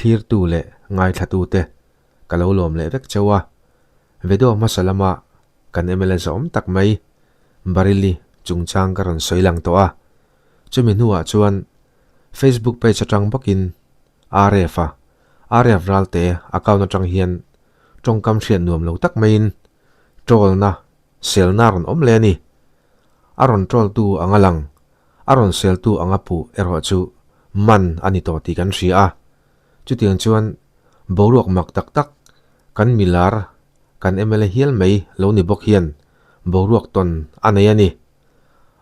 Thlirtu leh ngaithlatute ka lo lawm leh vek cheu a, video hmasa lama kan mla zawm tak mai Baryli chungchang ka rawn sawi lang tawh a, chumi hnuah chuan Facebook page atang bawkin RF a RF Ralte account atang hian tawngkam hriat nuam lo tak maiin troll-na selna a rawn awm leh a ni. A rawn troll-tu anga lang, a rawn seltu anga puh erawh chu man a ni tawh tih kan hria a. Chutiang chuan boruak mak tak tak kan milar, kan mla hial mai lo ni bawk hian boruak tawn a nei a ni.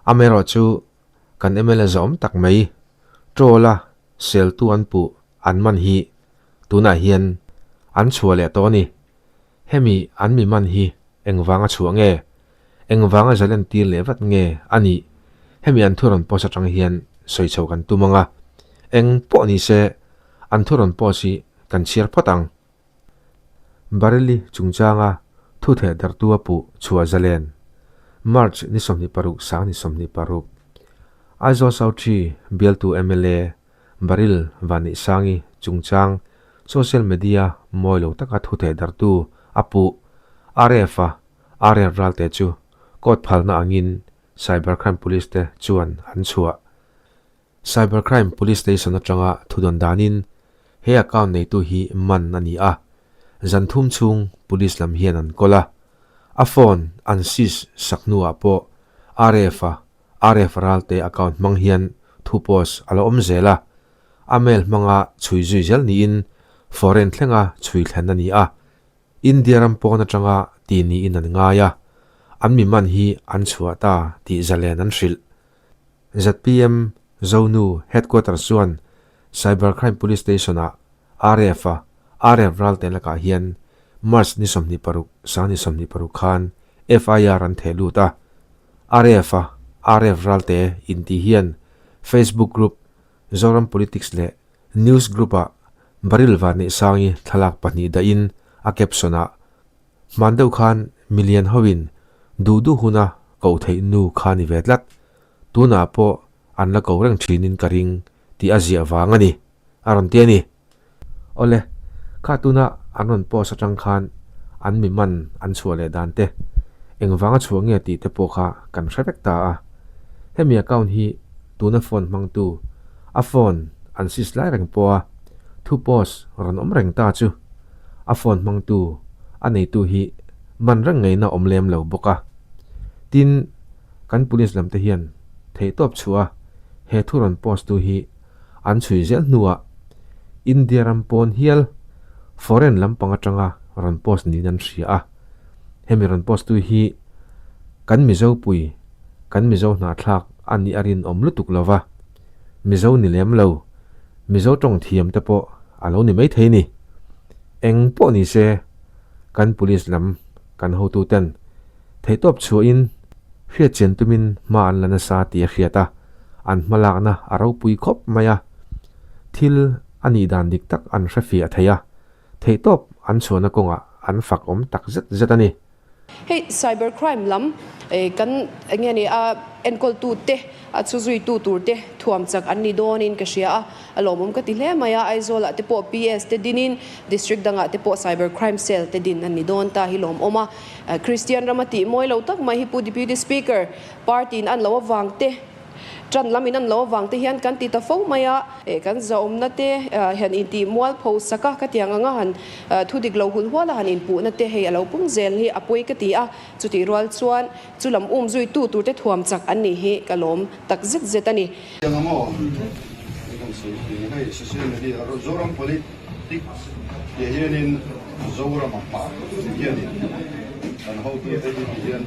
Amaherawh chu kan mla zawm tak mai troll-a seltu an puh an man hi tunah hian an chhuah leh tawh a ni. Hemi an mi man hi engvanga chhuah nge? Engvanga zalen tir leh vat nge a nih? Hemi an thu rawn post atang hian sawi chho kan tum ang a, eng pawh ni se an thu rawn post hi kan chhiar phawt ang. Baryli chungchanga thu theh dartu a puh chhuah zalen March ni 26 sang ni 26 Aizawl South Tree bialtu mla Baryl Vanneihsangi chungchang social media mawi lo taka thu theh dartu a puh RF-a RF Ralte chu court phalna angin Cyber Crime Police te chuan an chhuah. Cyber Crime Police Station atanga thudawn danin he account neitu hi man a ni a, zan thum chhung police lam hian an kawl a, a phone an seize sak hnuah pawh RF-a RF Ralte account hmang hian thu post a la awm zel a, a mail hmanga chhui zui zel niin foreign thlenga chhui thlen a ni a, India ram pawn atanga ti niin an ngai a, an mi man hi an chhuah ta tih zalen an hrilh. Zpm Zonu Headquarters chuan Cyber Crime Police Station-ah RF-a RF Ralte lakah hian March ni 26 sang ni 26 khan FIR an theh lut a, RF-a RF Ralte intih hian Facebook group Zoram Politics leh News Group-ah Baryl Vanneihsangi thlalak pahnih dahin a caption-ah Hman deuh khan milian hoin duh duh huna koh theih nu kha ni ve tlat, tunah pawh an la ko reng thinin ka ring tih a ziah vang a ni, a rawn ti a ni. Awle, kha tuna an rawn post atang khan an mi man an chhuah leh dan te, engvanga chhuah nge tih te pawh kha kan hre vek ta a. Hemi account hi tuna phone hmangtu, a phone an seize lai reng pawha thu post rawn awm reng ta chu a phone hmangtu, a neitu hi man reng ngeina awm lem lo bawk a. Tin, kan police lam te hian theihtawp chhuah a he thu rawn post tu hi an chhui zel hnuah India ram pawn hial foreign lampang atanga rawn post niin an hria a, hemi rawn post tu hi kan Mizo pui, kan Mizo hnahthlak a nih a rinawm lutuk lova, Mizo ni lem lo, Mizo tawng thiam te pawh a lo ni maithei ni. Eng pawh ni se kan police lam kan hotu ten theihtawp chhuahin hriatchian tumin hma an la nasa tih a hriat a, an hmalakna a ropui khawp mai a, thil a nih dan dik tak an hre fiah thei a, theihtawp an chhuahna kawngah an fak awm tak zet zet a ni. Hei cyber crime lam kan enge ni a enkawltu te a chu zuitu tur te thuam chak an ni dawnin ka hria a, a lawmawm ka ti hle mai a, Aizawl ah te pawh PS te dinin district dangah te pawh cyber crime cell te din an ni dawn ta hi lawmawm a. Kristian rama tih mawi lo tak mai hi Pu Deputy Speaker, party in an lo avang te, tan lam in an lo avang te hian kan ti ta fo mai a, kan zahawmna te hian intih mualpho sak a, ka tiang anga han thu dik lo hul hual a han inpuhna te hei a lo pung zel hi a pawi ka ti a, chutih rual chuan chu lam um zui tu tur te thuam chak an nih hi ka lawm tak zet zet a ni. Tiang ang aw, hei kan sawi thin hei social media Zoram politics tih hianin Zorama hma tih hianin kan hotute hi ti hian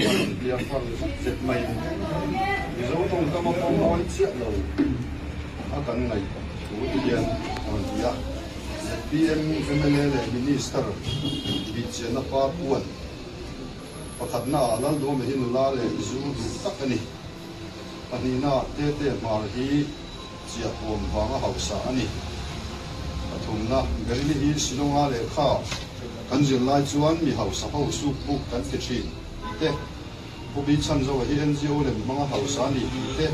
an hliam far zet zet mai Mizo tawngkam a pawh mawi chiah lo a kan ngaih thu ti hian a rawn ti a. Zpm mla leh Minister bihchianna part one pakhatna ah Lalduhawma hi nula leh zu duh tak a ni. Pahnihna Tete Hmar hi chiahpuam vanga hausa a ni. Pathumna, Berili hi Shillonga lehkha kan zir lai chuan mi hausa ho suk buk kan ti thin tih te, Pu Bi Chhanzoa hi NGO lem hmanga hausa a ni tih te,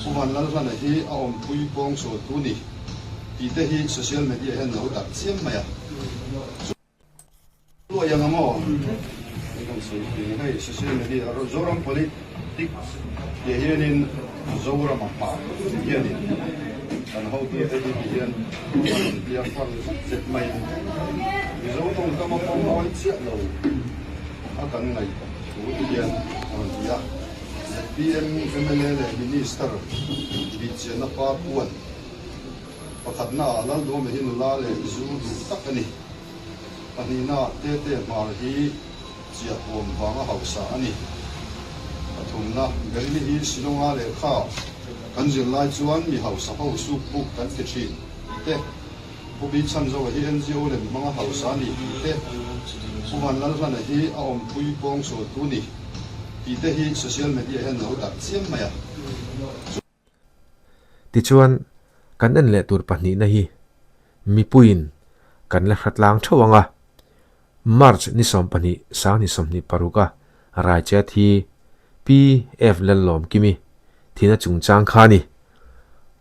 Pu Vanlalhlana hi a awmpui pawng sualtu ni. Tih te hi social media hian lo darh chiam mai a. Luai ang a maw? Hei kan sawi thin hei social media Zoram politics tih hianin Zorama hmar tih hianin kan hotute hi ti hian a rawn biak far zet zet mai a. Mizo tawngkam a pawmawi chiah lo a kan ngaih thu ti hian a rawn ti a. ZPM mla leh Minister bihchianna part one Pakhatnaah Lalduhawma hi nula leh zu duh tak a ni. Pahnihnaah Tete Hmar hi chiahpuam vanga hausa a ni. Pathumna, Berili hi Shillonga lehkha kan zir lai chuan mi hausa ho suk buk kan ti thin tih te, Pu Bi Chhanzoa hi NGO lem hmanga hausa a ni tih te, Pu Vanlalhlana hi a awmpui pawngsualtu ni tih te hi social media hian lo darh chiam mai a. Tichuan, kan en leh tur pahnihna hi mipuiin kan la hratlang theuh ang a. March ni 12 sang ni 26 a Raicheh thi PF Lallawmkimi thihna chungchang kha a ni.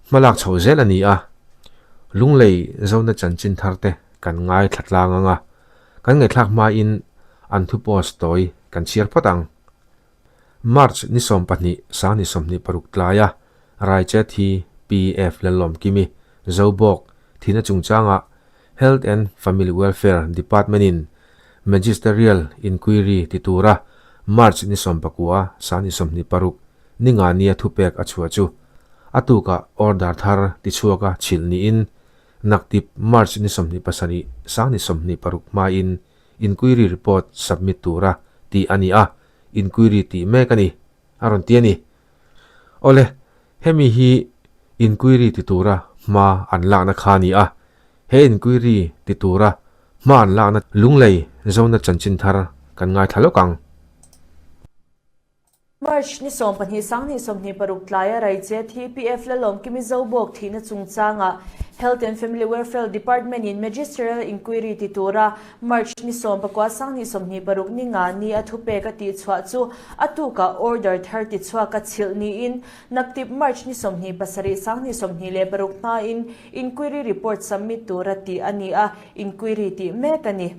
Hmalak chho zel a ni a, Lunglei zona chanchin thar te kan ngaithla tlang ang a, kan ngaihthlak hmain an thu post tawi kan chhiar phawt ang. March ni 12 sang ni 26 tlaia Raicheh thi PF Lallawmkimi Zobawk thihna chungchangah Health and Family Welfare Department-in Magisterial Inquiry ti tura March ni 19 sang ni 26 ni nga nia thupek a chhuah chu a tukah order thar tichhuaka chhilh niin naktip March ni 27 sang ni 26 hmain Inquiry report submit tura tih a ni a, inquiry tih mek a ni, a rawn ti a ni. Awle, hemi hi inquiry ti tura hma an lakna kha a ni a, he inquiry ti tura hma an lakna Lunglei Zona chanchin thar kan ngaithla lawk ang. March ni 12 sang ni 26 tlaia Raiche thi PF Lalawmkimi Zobawk thihna chungchangah Health and Family Welfare Department in Magisterial Inquiry ti tura March ni 19 sang ni 26 ni nga ni a thupek a tihchhuah chu a tukah order thar tichhuak a chhilh niin naktip March ni 27 sang ni 26 hmain inquiry report submit tura tih a ni a, inquiry tih mek a ni.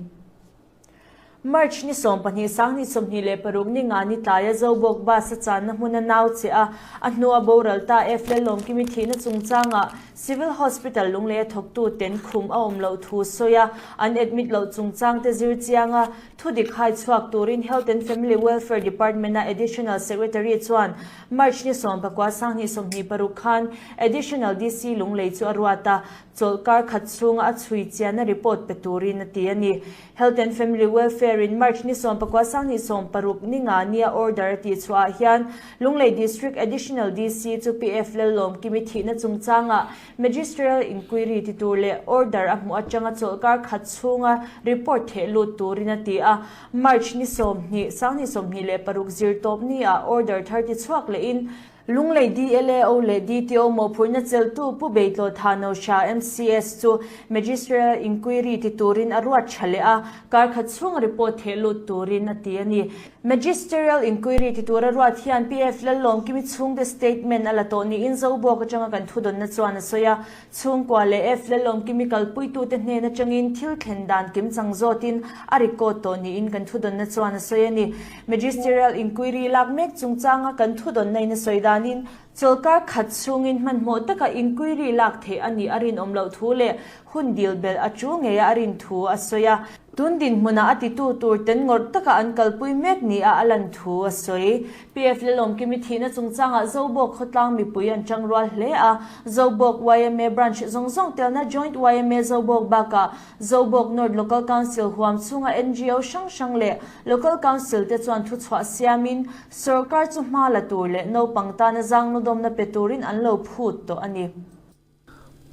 March ni 12 sang ni 26 ni nga ni tlaia Zobawk bus a channa hmun a nau che a, a hnua boral ta F Lallawmkimi thihna chungchangah Civil Hospital Lunglei a thawktu ten khum a awm loh thu sawi a, an admit loh chungchang te zir chiang a, thudik hai chhuak turin Health and Family Welfare Department a Additional Secretary chuan March ni 19 sang ni 26 khan Additional DC Lunglei chu a ruat a, chawlhkar khat chhunga a chhui chianna report pe turin a ti a ni. Health and Family Welfare in March ni 19 sang ni 16 ni nga nia order a tih chhuah ah hian Lunglei District Additional DC chu PF Lallawmkimi thihna chungchangah Magisterial Inquiry ti tur leh order a hmuh atanga chawlhkar khat chhunga report theh lut turin a ti a. March ni 20 sang ni 26 zirtawp ni ah order thar ti chhuak lehin Lunglei DLAO leh DTO mawhphurhna chelhtu Pu Beitlaw Thano Shah MCS chu Magisterial Inquiry ti turin a ruat tha leh a, kar khat chhung report theh lut turin a ti a ni. Magisterial Inquiry ti tura ruat hian PF Lallawmkimi chhungte statement a la tawh niin Zobawk atanga kan thudawnna chuan a sawi a. Chhungkua leh F Lallawmkimi kalpuitute hnen atangin thil thlen dan kimchang zawtin a record tawh niin kan thudawnna chuan a sawi a ni. Magisterial Inquiry lak mek chungchanga kan thudawnna in a sawi danin, chawlkar khat chhungin hmanhmawh taka inquiry lak theih a nih a rinawm loh thu leh hun dil belh a tul ngeia a rin thu a sawi a. Tun dinhmunah a titu tur ten ngawrh taka an kalpui mek nia a lan thu a sawi. PF Lelawmkimi thihna chungchangah Zobawk khawtlang mipui an tangrual hle a, Zobawk yma Branch zawng zawng telna Joint yma Zobawk bakah Zobawk North Local Council huam chhunga ngo hrang hrang leh Local Council te chuan thuchhuah siamin sorkar chu hma la tur leh naupang tana zangnawdawmna pe turin an lo phut tawh a ni.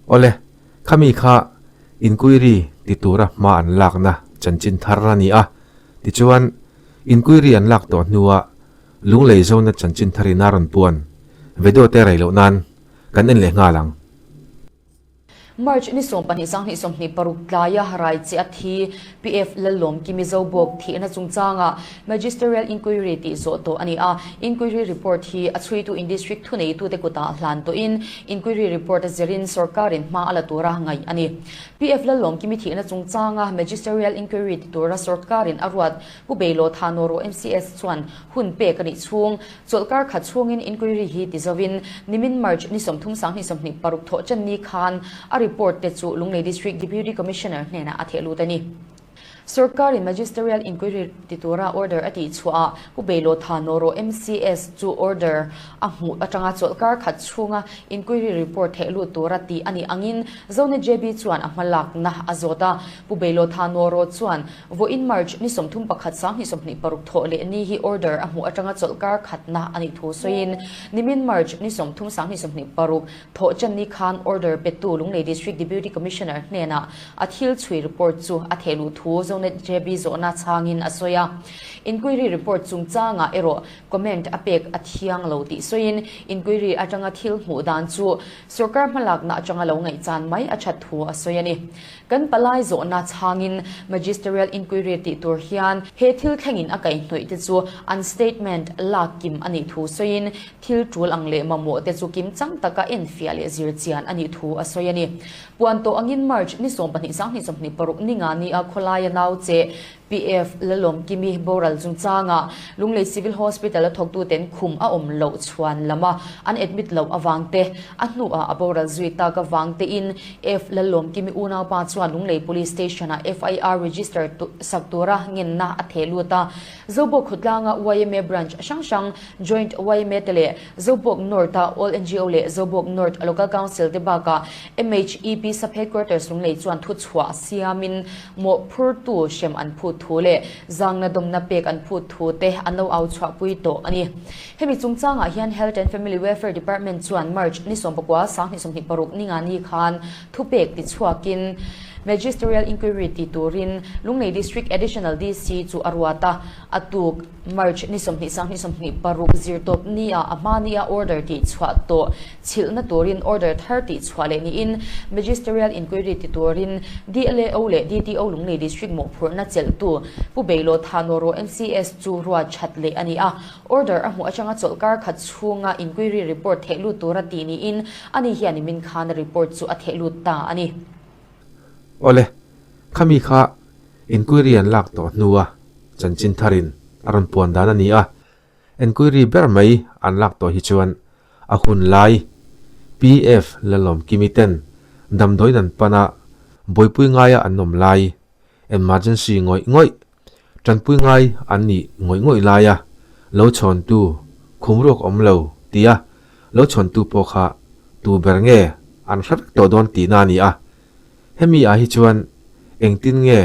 Awle, khami kha inquiry ti tura hma an lakna chanchin thar a ni a, tichuan inquiry an lak tawh hnua Lunglei zona chanchin tharin a rawn puan video te rei loh nan kan en leh nghal ang. March ni 12 2026 tlaia Raiche a thi PF Lallawmkimi Zobawk thihna chungchanga Magisterial Inquiry tih zawh tawh a ni a. Inquiry report hi a chhuitu in District thuneitute kutah hlan tawhin Inquiry report a zirin sorkarin hma a la tura ngaih a ni. PF Lallawmkimi thihna chungchanga Magisterial Inquiry ti tura sorkarin a ruat Pu Beilo Thanawro MCS chuan hun pek a nih chhung Chawlhkar khat chhungin inquiry hi ti zovin nimin March ni 30 2026 thawh chen ni khan a report te chu Lunglei District Deputy Commissioner hnenah a theh lut a ni. Sorkarin Magisterial Inquiry ti tura order a tih chhuahah Pu Beilo Thanawro MCS chu order a hmuh atanga chawlhkar khat chhunga inquiry report theh lut tura tih a nih angin Zonet JB chuan a hmalakna a zawt a. Pu Beilo Thanawro chuan Vawiin March ni 31 2026 thawh leh ni hi order a hmuh atanga chawlhkar khatna a nih thu sawiin nimin March ni 30 2026 thawh chen ni khan order petu Lunglei District Deputy Commissioner hnenah a thil chhui report chu a theh luh thu Zonet JB zawhna chhangin a sawi a. Inquiry report chungchangah erawh comment a pek a thiang lo tih sawiin inquiry atanga thil hmuh dan chu sorkar hmalakna atanga lo ngaihchan mai a that thu a sawi a ni. Kan palai zawhna chhangin Magisterial Inquiry tih tur hian he thil thlengin a kaihhnawih te chu an statement lak kim a nih thu sawiin thil tul ang leh mamawh te chu kim chang taka enfiah leh zir chian a nih thu a sawi a ni. Puan tawh angin March ni 12 2026 ninga nia khawlaia nau che PF Lalawmkimi boral chungchangah Lunglei Civil Hospital a thawktuten khum a awm loh chhuan lama an admit loh avang te, a hnuah a boral zui tak avang tein F Lalawmkimi unaupa chuan Lunglei Police Station-ah FIR register sak tura ngenna a theh lut a. Zobawk khawtlanga yma branch hrang hrang, Joint yma te leh Zobawk North-a All ngo leh Zobawk North Local Council te bakah MHEP Sub-Headquarters Lunglei chuan thuchhuah siamin Mawhphurtu hrem an phut thu leh zangna dawmna pek an phut thu te an lo au chhuahpui tawh a ni. Hemi chungchangah hian Health and Family Welfare Department chuan March ni 19 2026 ninga ni khan thupek tichhuakin Magisterial Inquiry ti turin Lunglei District Additional DC chu a ruat a, a tuk. March ni 20 2026 zirtawp nia a hma nia order tih chhuah tawh chhilhna turin order thar tih chhuah leh niin Magisterial Inquiry ti turin DLAO leh DTO Lunglei District mawhphurhna chelhtu Pu Beilo Thanawro MCS chu ruat that leh a ni a. Order a hmuh atanga chawlhkar khat chhunga inquiry report theh lut tura tih niin ani hian nimin khan report chu a theh lut ta a ni. Awle, khami kha Inquiry an lak tawh hnua chanchin tharin a rawn puan dan a ni a, inquiry ber mai an lak tawh hi chuan a hun lai PF Lalawmkimi ten damdawiin an pan a, buaipui ngaia an awm lai, emergency ngawih ngawih, tanpui ngai an nih ngawih ngawih laia lo chhawntu khumruak awm lo tia lo chhawntu pawh kha tu ber nge an hre vek tawh dawn tihna a ni a. Hemi ah hi chuan engtin nge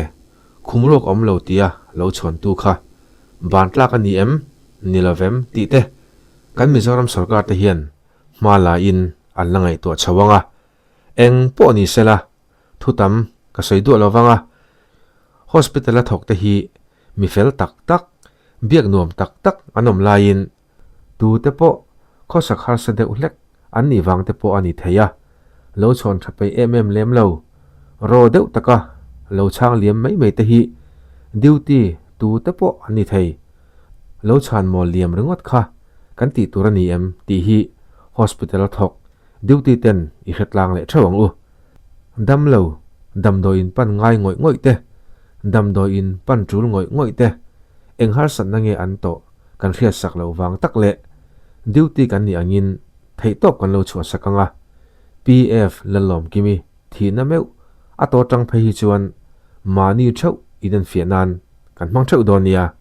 khum ruak awm lo tia lo chhawntu kha ban tlak a ni em, ni lovem tih te kan Mizoram sorkar te hian hma la in an la ngaihtuah chho ang a, eng pawh ni sela thu tam ka sawi duah lovang a, hospital a thawk te hi mi fel tak tak, biak nuam tak tak an awm laiin Tute pawh khawsak harsa deuh hlek an nih vang te pawh a ni thei a, lo chhawn tha peih em em lem lo, raw deuh taka lo chhang liam mai mai te hi duty tute pawh an ni thei. Lo chhan mawl liam ringawt kha kan tih tur a ni em tih hi hospital a thawk duty ten i hre tlang leh theuh ang u. Damlo, damdawiin pan ngai ngawih ngawih te, damdawiin pan tul ngawih ngawih te, eng harsatna nge an tawh kan hriatsak loh vang tak leh duty kan nih angin theihtawp kan lo chhuahsak ang a, PF Lalawmkimi thihna meuh a tawh atang phei hi chuan mahni theuh inenfiah nan kan hmang theuh dawn nia.